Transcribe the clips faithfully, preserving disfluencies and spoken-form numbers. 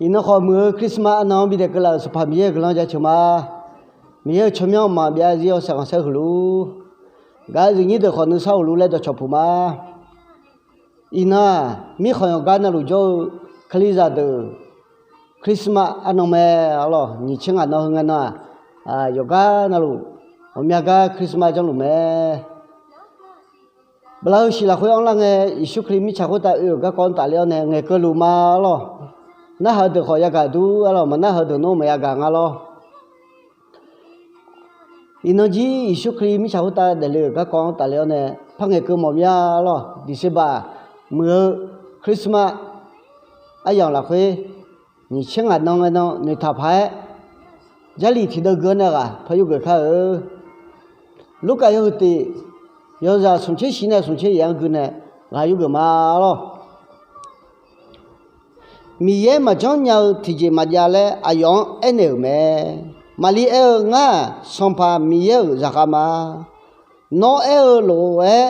Iqnan khawf muiq-eu Christmas arnan-anr bidaeq keuvlaf-euq Sanqpaq Miqyaer-euq guiqlanq jaceuq ma. Miqyaer-euq tsawrmyanr mqmaq byav zir-awr saeqkhanq saerhuiq luf-ur. Gaq-eu zifnyir deuq khawf nuisar uq luf laer dawqcawq puq ma. Iqnan-aq, mirkhanq yawqgar navluf jawr-eu Kalizaq deuq Christmas arnan mae. Arlawq, nyiq tser ngaq nan heu ngae nan-aq, yawqgar navluf ghawqmya gar Christmas janrluf mae. Bala-eu shiq lafkhoer anrlar ngae, Yeqsur Kali mirtsaq khoertav oe-euq garkawv-anr tafler-awr nae ngaeqkeuv luf ma. Arlawq, narhaq-eu deuq khawf yagaq dur. Arlawq, maqnarhaq-eu deuq nawr maqya gaq nga lawr. Iqnan jir Yeqsur Kali mirtsaq khoertav daefle-euq garkawv-anr tafler-awr nae par ngaeqkeuv mawf mir-a. Arlawq, December muiq-eu Christmas aryamq lafkhoer nyiq tser ngaq nan ngae nan noeqtaq paq-aer, Jarlif tiqdeuv gui-awr nae ghaq par yurgeuf kar-eu. Lurkaf yawhuiq tiq, yawzaq smq tser shif nae smq tser yaeq-anr gui nae ghaq yurgeuf ma. Arlawq, Miqyaer maqjanr nya-eu tiqjeq maqjav laer aqyawf-anr aernaeq-euq mae. Maqli aer-eu, Ngar-aq, Sanqpaq Miqyaer-euq zaqkhav ma. Nawr aer-eu lof-aer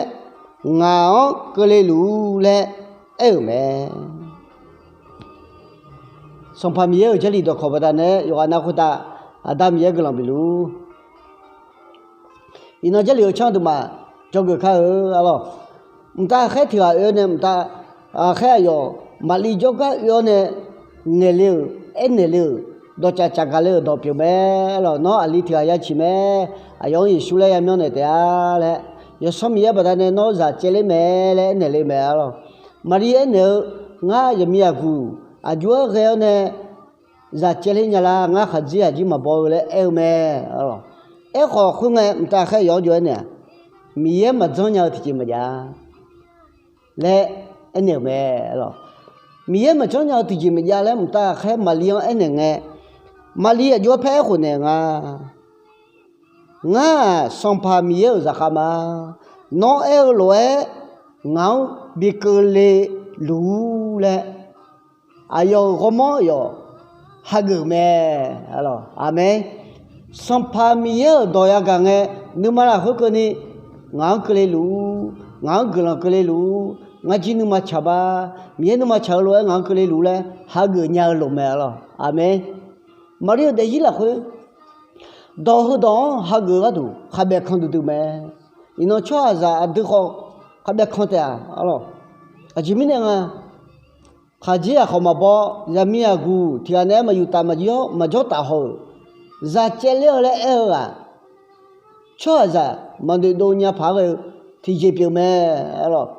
ngaq-anr keuvle luf-ur laer aer-euq mae. Sanqpaq Miqyaer-euq Jarlif dawqkawq baqdanae yawqghaq nav khoertav Aqda Miqyaer guiqlanq bif luf-ur. Iqnan Jarlif-euq tsanr deuq maf dzawgeuf kar-eu. Arlawq, mqtav khaer tiq ghaq oe-awr nae mqtav khaer aqyawf Maqli jawrgar oe-awr nae ngaeqle-euq, aernaeq le-euq, dawqcaf caf gaq le-euq dawq pyeuf mae. Arlawq, nawr aqli tiq ghaq ya ciq mae. Aqyawf-anr Yeqsur laer yamyanr naeq taef-a laer, Yawsanr Miqyaer baqdanae nawr zaq caev ler mae laer aernaeq le mae. Arlawq, Maqli aernaeq-eu, Ngar yaqmiq yaqguq aqjox-aer ghae-awr nae zaq caev ler nya lar. Ngar khaqdzerzaq jir maqbaw-eu laer aer-eu mae. Arlawq, aerkhawf khoerngae mqtav khaer yawf-anr jov-aer naeq-aq, Miqyaer maqjanr nya-eu tiqjeq maqjav laer aernaeq-euq mae. Arlawq, Miqyaer maqjanr nya-eu tiqjeq maqjav laer mqtav khaer Maqli-anr aernaeq ngae, Maqli aqjox-aer paer aerkhof naeq nga. Ngar-aq, Sanqpaq Miqyaer-euq zaqkhav ma. Nawr aer-eu lof-aer ngaq-anr bi keuvle luf-ur laer, aqyawf-euq ghawrmawr yawf hageuf mae. Aqmeq. Sanqpaq Miqyaer-euq dawq yagaq ngae, nuima lafkhoer keuvni ngaq-anr keuvle luf-ur, ngaq-anr guiqlanq keuvle luf-ur, ngar jir nuima tsaq ba, Miqyaer nuima tsaq-eu lof-aer ngaq-anr keuvle luf-ur laer hageuf nya-eu lof mae. Arlawq, aqmeq. Maqli-euq daefzir lafkhoer dawq heudawq-anr hageuf-eu gharduq khaqbaef kan duidui mae. Iqnan tsawrhaqzaq aqdui khawf khaqbaef kan taef-a. Arlawq, aqjeq mirnae nga, khaqdzerzaq khawf maqbaw, zaqmiq zaqguq tiq ghaq naeq-aer maqyuftaf maqjawr taf haw-euq, zaq caev ler-eu laer aer-eu ghaq, tsawrhaqzaq maqnoeq dov nya paq-aer ghae-eu tiqjeq pyeuf mae. Arlawq,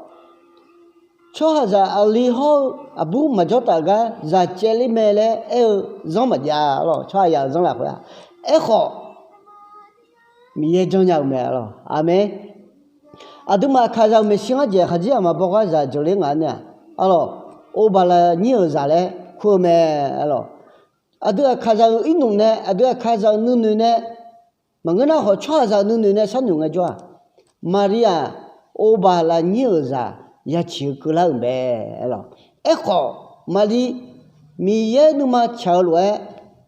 tsawrhaqzaq aqli hawr-eu aqbur maqjawr taf gar zaq caev ler mae laer aer-eu zanr maqjav. Arlawq, tsawrhaqzaq-euq zanr lafkhoer-aq, aerkhawf Miqyaer janrnya-euq mae. Arlawq, aqmeq. Aqduimaf aqkaqzaq-euq maeqshi ngar dzaeq khaqdzerzaq maqbaw gar zaq jeuqler ngaq-anr nae-aq, arlawq, orbaq lafnyir-euq zaq laer kur-eu mae. Arlawq, aqdui aqkaqzaq-euq irnmq nae, aqdui aqkaqzaq-euq nuinoeq nae, maqngeur nar khawf tsawrhaqzaq-euq nuinoeq nae sharnoeq ngaejawr-aq, Maqli-aq, orbaq lafnyir-euq zaq ya ciq-eu keuvlar-euq mae. Arlawq, aerkhawf Maqli Miqyaer nuima tsaq-eu lof-aer,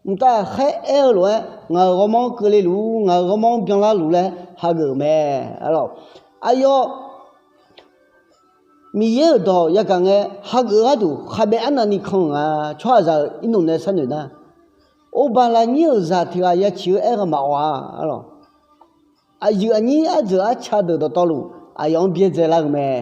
mqtav khaer aer-eu lof-aer, ngaq-euq ghawrmawr-anr keuvle luf-ur, ngaq-euq ghawrmawr-anr byanlar luf laer hageuf-euq mae. Arlawq, aqyawf Miqyaer-euq dawq yagaq ngae hageuf-eu gharduq khaqbaef arnavni kan-euq nga. Tsawrhaqzaq-euq irnmq nae sharnoeq nar, orbaq lafnyir-euq zaq tiq ghaq ya ciq-eu aer ghaq maqawq-a. Arlawq, aqyuif aqnyir ardzeuq arca deuq dawqtawvluf aqyawf-anr byaerdzae lar-eu mae.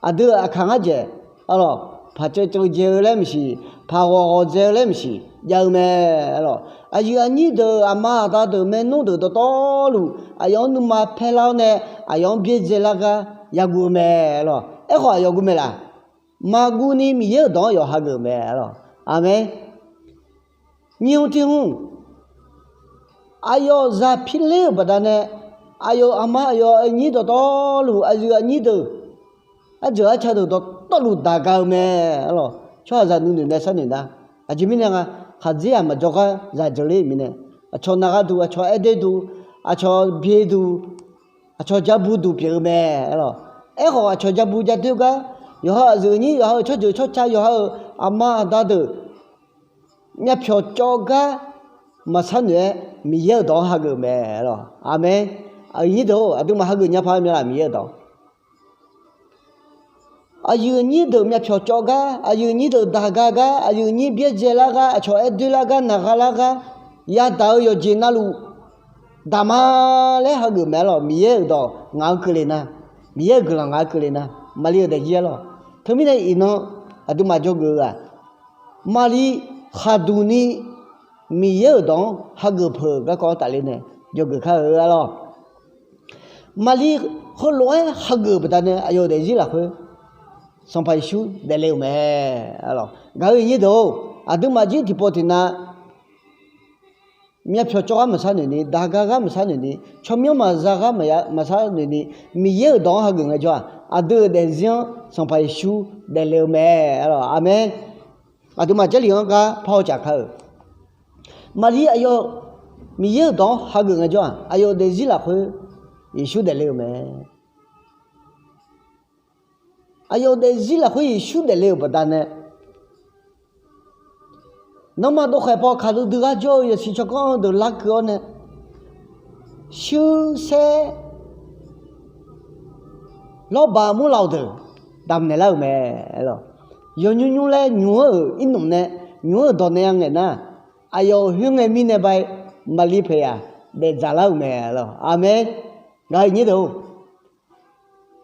Aqdui-euq aqkaq ngar dzaeq, arlawq, paqceuv ceuv dzae-eu laer maqsiq, paqghawq ghawq dzae-eu laer maqsiq jav-eu mae. Arlawq, aqyuif aqnyir deuq, aqma aqda deuq, maernmr deuq dawqtawvluf aqyawf-anr nuima paerlar-awr nae, aqyawf-anr byaerdzae lar gar yaguv-eu mae. Arlawq, aerkhawf aqyawf guv mae laf? Maqguv ni Miqyaer-euq dawq-anr yawf hageuf-eu mae. Arlawq, aqmeq. Nyiq hmq tiq hmq, aqyawf zaq pirler-euq baqdanae, aqyawf aqma aqyawf aqnyir dawqtawvluf, aqyuif aqnyir deuq, ardzeuq arca deuq dawqtawvluf daq ga-eu mae. Arlawq, tsawrhaqzaq nuinoeq nae sharnoeq nar, aqjeq mirnae nga, khaqdzerzaq maqjawr gar zaq jeuqler-euq mirnae, aqcawq naq gharduq, aqcawq aer doer duq, aqcawq byae duq, aqcawq ja bu duq pyeuf-eu mae. Arlawq, aerkhawf aqcawq ja bu ja doer gar, yawqha aqyuif aqnyir, yawqha-euq tsawrjeuq tsawrca, yawqha-euq aqma aqda deuq myavpyawq cawv gar maqsharnoeq-aer Miqyaer-euq dawq-anr hageuf-eu mae. Arlawq, aqmeq. Aqyuif aqnyir deuq-or, aqduimaf hageuf nya paq-aer myav laf Miqyaer-euq dawq. aqyuif aqnyir deuq myavpyawq cawv gar, aqyuif aqnyir deuq daqga gar, aqyuif aqnyir byaerdzae lar gar, aqcawq aer doer lar gar, naqgha lar gar, yadaq-eu yawqjeq navluf daq ma laer hageuf mae arlawq. Miqyaer-euq dawq ngaq-anr keuvle nar, Miqyaer-euq guiqlanq ngaq-anr keuvle nar, Maqlir-euq daefzir arlawq. Teumirnae iqnan aqduimaf dzawgeuf-eu-aq, Maqlir khaqduq ni Miqyaer-euq dawq-anr hageuf peuq-euq garkawv-anr tafler nae dzawgeuf kar-eu arlawq. Maqlir heulof-aer hageuf-euq baqdanae aqyawf-euq daefzir lafkhoer Sanqpaq Yeqsur daefle-euq mae arlawq. Gaq-eu aqnyir deuq-or, aqduimaf jir tiqpov tiqnav myavpyawq cawv gar maqsar noeq ni, daqga gar maqsar noeq ni, tsawrmyanr maqza gar maqsar noeq ni, Miqyaer-euq dawq-anr hageuf ngaejawr-aq, aqdui-euq daefzir-anr Sanqpaq Yeqsur daefle-eu mae arlawq. Aqmeq. Aqduimaf Jarlif-anr gar par haw caf kar-euq, Maqlir aqyawf Miqyaer-euq dawq-anr hageuf ngaejawr-aq, aqyawf-euq daefzir lafkhoer Yeqsur daefle-euq mae. Aqyawf-euq daefzir lafkhoer Yeqsur daefle-euq baqdanae, nanrma dovkhaeq paw kaqdui dui gar jawr-eu yasiq tsawrganr-eu deuq larkeuv-awr nae, shuir saer lawrbaq murlaf-awq deuq damq naeqlar-euq mae. Yawqnymr nymr laer nymq-anr-euq irnmq nae, nymq-anr-euq dawq nae-a ngaeq nar, aqyawf-euq khoerngae mirnae bae Maqlir paeq yaq daefdzaq lar-euq mae arlawq. Aqmeq. Gaq-eu aqnyir deuq-or,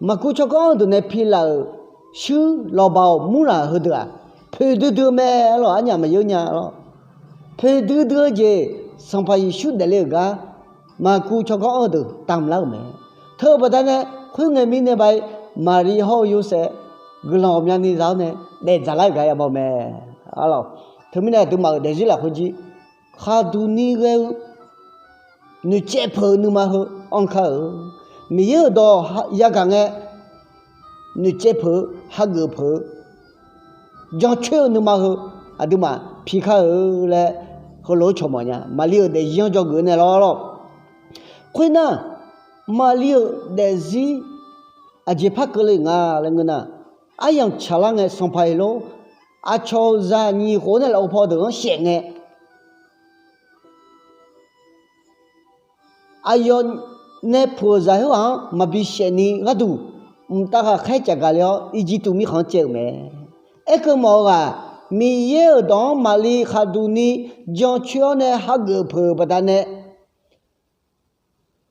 Maqkuv tsawrganr-eu deuq nae pilaf-euq shuir lawrbaq-awq murlaq heudeuq-aq, poeqdui dui-eu mae arlawq. Arnyaf maqyeur nya arlawq. Poeqdui dui-eu jeq Sanqpaq Yeqsur daefle-euq gar Maqkuv tsawrganr-eu deuq damq lar-euq mae. Teu-eu baqdanae khoerngae mirnae bae Maqlir hawr-eu Yorsaev guiqlanq ghawqmyani za-awr nae daefdzaq lar-euq gar yabaw mae arlawq. Teumirnae aqduimaf-euq daefzir lafkhoer jir khaqduq ni ghae-eu noeqcaev peuq-eu nuima heu anr kar-eu, Miqyaer-euq dawq yagaq ngae noeqcaev peuq-eu, hageuf peuq-eu, jancoer-eu nuima heu aqduimaf pi kar-eu laer heulof-aer cawq mawf nya. Maqlir-euq daefzir-anr dzawgeuf naeq lawr lawr. Khoernar, Maqlir-euq daefzir aqjeq par keuvle nga laer ngeur nar, aryamq tsaqlar ngae Sanqpaq Heqlor aqcawq-euq zaq nyiq khof nae lafov paw deuq-anr shaef ngae, aqyawf nae puq-euq zaq khoerghaq-anr maqbi shaef ni gharduq, mqtav ghaqkhaer caf gaqle-awr Irjirtuv mirkhanq-anr caev-euq mae. Aerkeuv mawf-eu ghaq, Miqyaer-euq dawq-anr Maqlir khaqduq ni jancoer-awr nae hageuf peuq-euq baqdanae,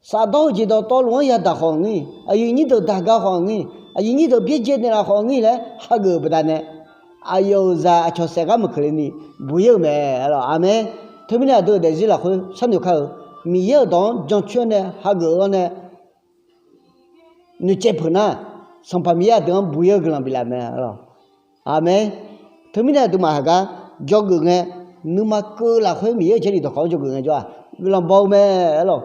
safdawr-eu jeq dawqtawvluf-anr yadaq khawf ngir, aqyuif nyir deuq daq gar khawf ngir, aqyuif nyir deuq byaerdzae naeqlaf khawf ngir laer hageuf-euq baqdanae, aqyawf-euq zaq aqcawq saef gar maqkeuq le ni buq-ir-euq mae arlawq. Aqmeq. Teumirnae aqdui-euq daefzir lafkhoer sharnoeq kar-eu, Miqyaer-euq dawq-anr jancoer-awr nae hageuf-awr nae noeqcaev peuq nar, Sanqpaq Miqyaer aqdui-anr buq-ir-eu guiqlanq biflaf mae arlawq. Aqmeq. Teumirnae aqduimaf haq gar dzawgeuf ngae, nuima keuv lafkhoer Miqyaer-euq Jarlif dawqkawq-anr dzawgeuf ngaejawr-aq, guiqlanq baw-eu mae arlawq.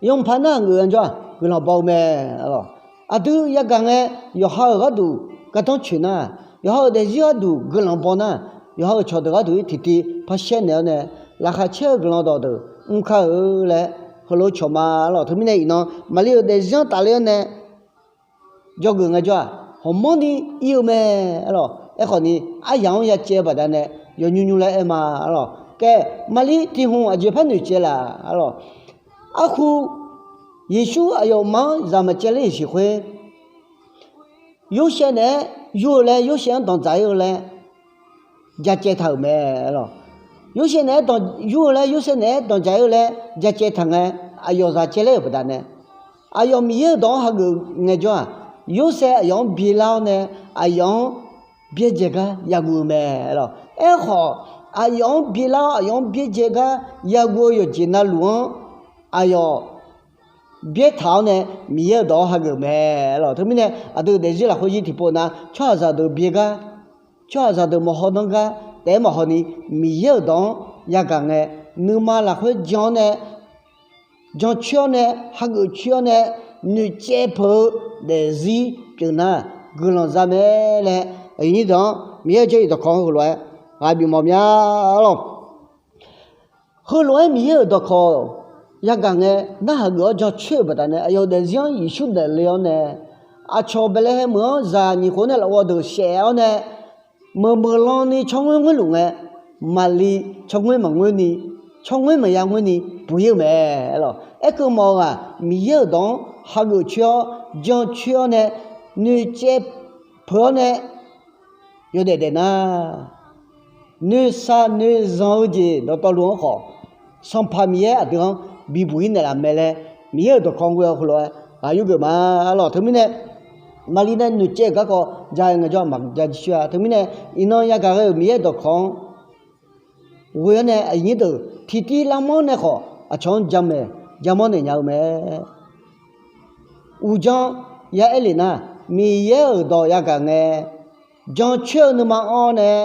Yawmuiq paq nar-aq geuf-eu jawr-aq guiqlanq baw-eu mae arlawq. Aqdui yagaq ngae, yawqha-euq gharduq gardanr coeq nar, yawqha-euq daefzir gharduq guiqlanq baw nar, yawqha-euq cawqdeuq gharduq-ir tiqtiv par shaer naeq-awr nae, laqkhaq caer-eu guiqlanq dawqdeuq mr kar-eu laer heulof-aer cawq ma arlawq. Teumirnae iqnan Maqlir-euq daefzir-anr tafler-awr nae dzawgeuf ngaejawr-aq, hawqmanrni ir-eu mae arlawq. Aerkhawf ni, aryamq-anr ya caev-eu baqdanae yawnymr nymr laer aer ma arlawq. Khaer, Maqlir tiq hmq aqjeq par noeqcaev laf arlawq. Arhu, Yeqsur aqyawfmaf-anr zaq maqcaev ler-euq siq khoer, Yorsaev naeq-aer yur-eu laer, Yorsaev-anr danqdzaq-ir-eu laer jacaev taq-euq mae arlawq. Yorsaev naeq-aer danq yur-eu laer, Yorsaev naeq-aer danqdzaq-ir-eu laer jacaev taq ngae, aqyawf zaq caev ler-euq baqdanae, aqyawf Miqyaer-euq dawq-anr hageuf ngaejawr-aq, Yorsaev aqyawf-anr byaelar-awr nae, aqyawf-anr byaerdzae gar yaguv-eu mae arlawq. Aerkhawf, aqyawf-anr byaelar-awr aqyawf-anr byaerdzae gar yaguv-eu yawqjeq navluf-anr, aqyawf byaertaq-awr nae Miqyaer-euq dawq-anr hageuf mae arlawq. Teumirnae aqdui-euq daefzir lafkhoer jir tiqpov nar, tsawrhaqzaq deuq byae gar, tsawrhaqzaq deuq maqhaw nanr gar taef-aer maqhaw ni, Miqyaer-euq dawq-anr yagaq ngae, nuima lafkhoer jan-awr nae, jancoer-awr nae, hageuf coer-awr nae, noeqcaev peuq-eu daefzir pyeuf nar, guiqlanq za mae laer, aqyuif nyir deuq-anr Miqyaer-euq Jarlif dawqkawq-anr heulof-aer ghaq bif mawf mya arlawq. Heulof-aer Miqyaer-euq dawqkawq yagaq ngae narhaq geuf-awr jancoer-euq baqdanae, aqyawf-euq daefzir-anr Yeqsur daefle-awr nae, aqcawq Baeqlaeqhaeq meuq-anr zaq nyiq khof nae lafov deuq shaef-awr nae, meuq meuq lan ni tsawrngoer ngoer luf ngae, Maqli tsawrngoer maqngoer ni, tsawrngoer maqya ngoer ni buq-ir-eu mae arlawq. Aerkeuv mawf-eu ghaq, Miqyaer-euq dawq-anr hageuf coer-awr jancoer-awr nae noeqtsaev peuq-awr nae yawdaef daef nar, noeqshaq noeqzanq-eu jeq dawqtawvluf-anr khawf, Sanqpaq Miqyaer aqdui-anr bibuq-ir naeqlaf mae laer, Miqyaer-euq dawqkawq-anr ghoe-awr heulof-aer ghaq yurgeuf ma. Arlawq, teumirnae Maqli nae noeqtsaev-euq garkawv ja ngaejawr maqja jir shuir-a. Teumirnae iqnan yagaq ghae-euq Miqyaer-euq dawqkawq-anr ghoe-awr nae aqyuif nyir deuq tiqtiv lavmawr nae khawf aqcawq-anr jamaeq jamawr naeq nya-eu mae. Uqdzan ya aer lef nar, Miqyaer-euq dawq yagaq ngae, jancoer-eu nuima anr-awr nae,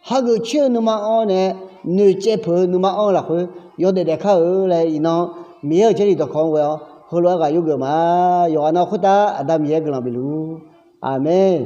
hageuf coer-eu nuima anr-awr nae, noeqtsaev peuq-eu nuima anr-eu lafkhoer yawdaef daef kar-eu laer iqnan Miqyaer-euq Jarlif dawqkawq-anr ghoe-awr heulof-aer ghaq yurgeuf ma. Yawqghaq nav khoertav Aqda Miqyaer guiqlanq bifluf-ur. Aqmeq.